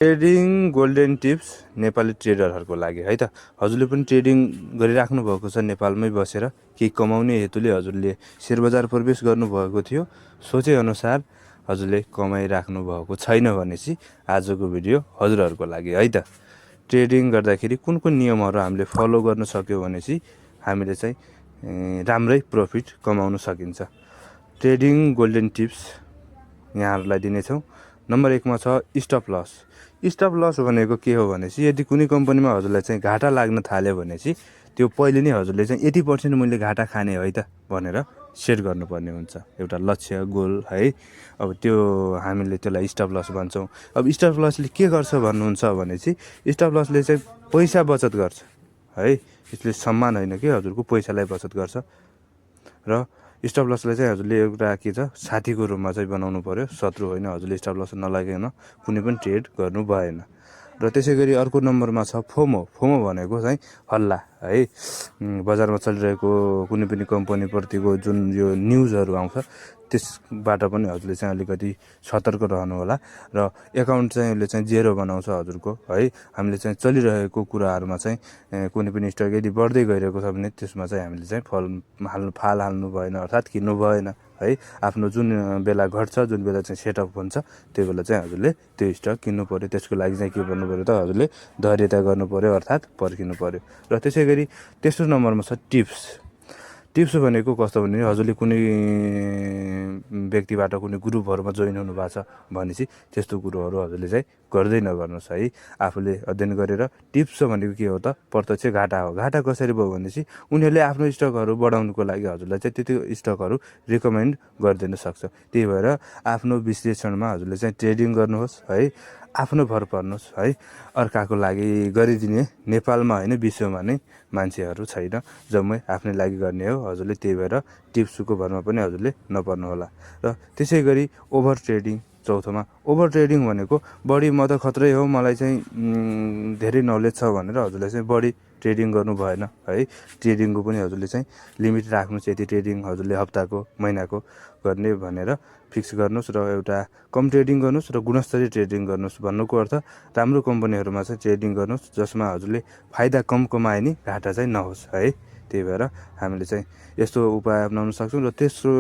Trading golden tips Nepali ट्रेडरहरूको लागि है त। हजुरले पनि ट्रेडिङ गरिराख्नु भएको छ नेपालमै बसेर, केही कमाउने हेतुले हजुरले सेयर बजार प्रवेश गर्नुभएको थियो, सोचेअनुसार हजुरले कमाइराख्नु भएको छैन भनेपछि आजको भिडियो हजुरहरूको लागि है त। ट्रेडिङ गर्दाखेरि कुन कुन नियमहरू हामीले फलो गर्न सक्यो भनेपछि हामीले चाहिँ राम्रै प्रफिट कमाउन सकिन्छ। ट्रेडिङ गोल्डन टिप्स यहाँहरूलाई दिनेछौँ। नम्बर 1 मा छ स्टप लस। स्टप लस भनेको के हो भनेपछि यदि कुनै कम्पनीमा हजुरलाई चाहिँ घाटा लाग्न थाल्यो भनेपछि त्यो पहिले नै हजुरले चाहिँ 80% मैले घाटा खाने है त भनेर सेट गर्नुपर्ने हुन्छ, एउटा लक्ष्य गोल है। अब त्यो हामीले त्यसलाई स्टप लस भन्छौँ। अब स्टप लसले के गर्छ भन्नुहुन्छ भनेपछि स्टप लसले चाहिँ पैसा बचत गर्छ है। यसले सम्मान होइन कि हजुरको पैसालाई बचत गर्छ। र स्टप लसलाई चाहिँ हजुरले एउटा के छ साथीको रूपमा चाहिँ बनाउनु पर्यो, शत्रु होइन। हजुरले स्टप लस नलागिकन कुनै पनि ट्रेड गर्नु भएन। र त्यसै गरी अर्को नम्बरमा छ फोमो। फोमो भनेको चाहिँ हल्ला है। बजारमा चलिरहेको कुनै पनि कम्पनीप्रतिको जुन यो न्युजहरू आउँछ त्यसबाट पनि हजुरले चाहिँ अलिकति सतर्क रहनु होला। र एकाउन्ट चाहिँ उसले चाहिँ जेरो बनाउँछ हजुरको है। हामीले चाहिँ चलिरहेको कुराहरूमा चाहिँ कुनै पनि स्टक यदि बढ्दै गइरहेको छ भने त्यसमा चाहिँ हामीले चाहिँ फाल हाल्नु भएन, अर्थात् किन्नु भएन है। आफ्नो जुन बेला घट्छ, जुन बेला चाहिँ सेटअप हुन्छ त्यो बेला चाहिँ हजुरले त्यो स्टक किन्नु पर्यो। त्यसको लागि चाहिँ के गर्नु पर्यो त हजुरले धैर्यता गर्नु पर्यो, अर्थात् पर्खिनु पर्यो। र त्यसै गरी तेस्रो नम्बरमा छ टिप्स। टिप्स भनेको कस्तो भने हजुरले कुनै व्यक्तिबाट कुनै ग्रुपहरूमा जोइन हुनु भएको छ भनेपछि त्यस्तो कुरोहरू हजुरले चाहिँ गर्दै नगर्नुहोस् है। आफूले अध्ययन गरेर टिप्स भनेको के हो त प्रत्यक्ष घाटा हो। घाटा कसरी भयो भनेपछि उनीहरूले आफ्नो स्टकहरू बढाउनुको लागि हजुरलाई चाहिँ त्यो स्टकहरू रिकमेन्ड गरिदिन सक्छ। त्यही भएर आफ्नो विश्लेषणमा हजुरले चाहिँ ट्रेडिङ गर्नुहोस् है। आफ्नो भर पर्नुहोस् है। अर्काको लागि गरिदिने नेपालमा होइन विश्वमा नै मान्छेहरू छैन, जम्मै आफ्नै लागि गर्ने हो। हजुरले त्यही भएर टिप्सको भरमा पनि हजुरले नपर्नु होला। र त्यसै गरी ओभर ट्रेडिङ चौथोमा। ओभर ट्रेडिङ भनेको बढी म त खत्रै हो, मलाई चाहिँ धेरै नलेज छ भनेर हजुरले चाहिँ बढी ट्रेडिङ गर्नु भएन है। ट्रेडिङको पनि हजुरले चाहिँ लिमिट राख्नुहोस्। यति ट्रेडिङ हजुरले हप्ताको महिनाको गर्ने भनेर फिक्स गर्नुहोस्। र एउटा कम ट्रेडिङ गर्नुहोस् र गुणस्तरीय ट्रेडिङ गर्नुहोस्। भन्नुको अर्थ राम्रो कम्पनीहरूमा चाहिँ ट्रेडिङ गर्नुहोस् जसमा हजुरले फाइदा कम कमाए नि घाटा चाहिँ नहोस् है। त्यही भएर हामीले चाहिँ यस्तो उपाय अपनाउन सक्छौँ। र तेस्रो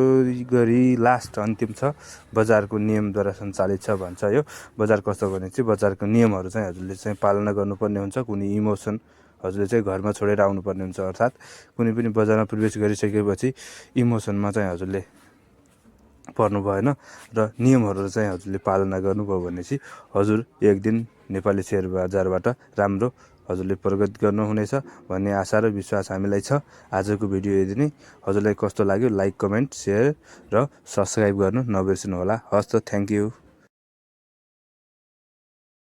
गरी लास्ट अन्तिम छ बजारको नियमद्वारा सञ्चालित छ भन्छ यो। बजार कस्तो भने चाहिँ बजारको नियमहरू चाहिँ हजुरले चाहिँ पालना गर्नुपर्ने हुन्छ। कुनै इमोसन हजुरले चाहिँ घरमा छोडेर आउनुपर्ने हुन्छ, अर्थात् कुनै पनि बजारमा प्रवेश गरिसकेपछि इमोसनमा चाहिँ हजुरले पर्नु भएन। र नियमहरू चाहिँ हजुरले पालना गर्नुभयो भनेपछि हजुर एक दिन नेपाली सेयर बजारबाट राम्रो हजुरले प्रगति गर्नुहुनेछ भन्ने आशा र विश्वास हामीलाई छ। आजको भिडियो यदि नै हजुरलाई कस्तो लाग्यो लाइक, कमेन्ट, सेयर र सब्सक्राइब गर्नु नबिर्सनु होला। हस् त, थ्याङ्क यू।